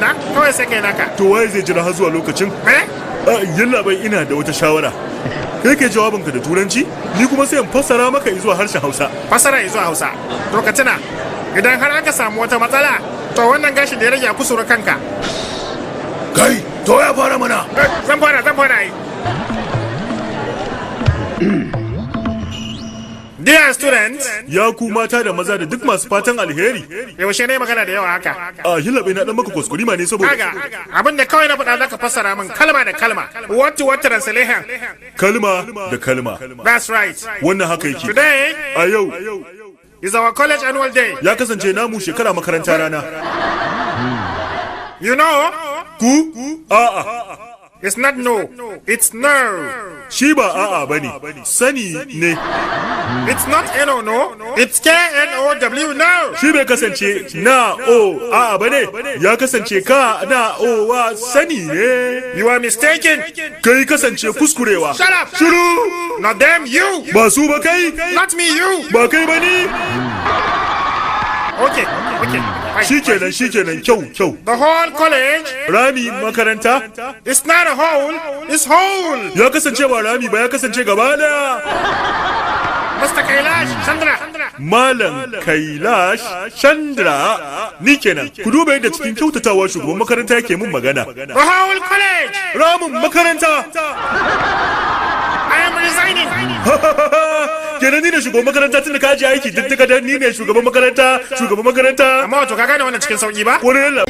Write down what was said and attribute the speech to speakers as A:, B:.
A: Na kawai sai kai naka.
B: To waye zai jira har zuwa lokacin?
A: Me?
B: Yallaɓai, ina da wata shawara. Kai kai jawabinka da Turanci, ni kuma sai in fassara maka zuwa harshen Hausa.
A: Fassara zuwa Hausa. To ka tuna, idan har aka samu wata matsala, to wannan gashin da ya rage a kusura kanka.
C: Kai, to ya fara mana.
A: Zan fara, zan fara yi. Dear students,
B: Ya ku mata da maza da duk masu fatan alheri.
A: Yaushe ne magana da yawa haka?
B: A, yallaɓai, na dan maka kuskurima ne saboda
A: Kaga, abin da kawai na faɗa zaka fassara min kalma da kalma. Word to word translation.
B: Kalma da kalma.
A: That's right.
B: Wannan haka yake.
A: Today
B: A yau
A: is our college annual day.
B: ya kasance namu shekara makaranta rana.
A: You know,
B: Ku? A'a.
A: It's not no, it's no.
B: Shi ba a'a bane. Sani ne.
A: It's not N-O no, it's K-N-O-W no.
B: Shi bai kasance na o a'a bane. Ya kasance ka na o wa sani ne.
A: You are mistaken.
B: Kai kasance kuskurewa.
A: Shut up.
B: Shiru!
A: Not them, you.
B: Ba su ba, kai!
A: Not me, you.
B: Ba kai ba, ni!
A: Okay. Fine.
B: Shikenan, shikenan, kyau, kyau.
A: The whole college
B: Rami makaranta
A: is not a hole, it's whole.
B: Ya kasance ba rami ba, ya kasance gaba daya.
A: Mr. Kailash Chandra.
B: Malam Kailash Chandra, ni kenan. Ku duba yadda cikin kyautatawa shugaban makaranta yake mun magana.
A: The whole college.
B: Ramin makaranta.
A: I am resigning.
B: Kenan ni ne shugaban makaranta tun da ka ajiye aiki duk daga ni ne shugaban makaranta, shugaban makaranta.
A: Amma wato ka gane wannan cikin sauki ba?
B: Wani yalla.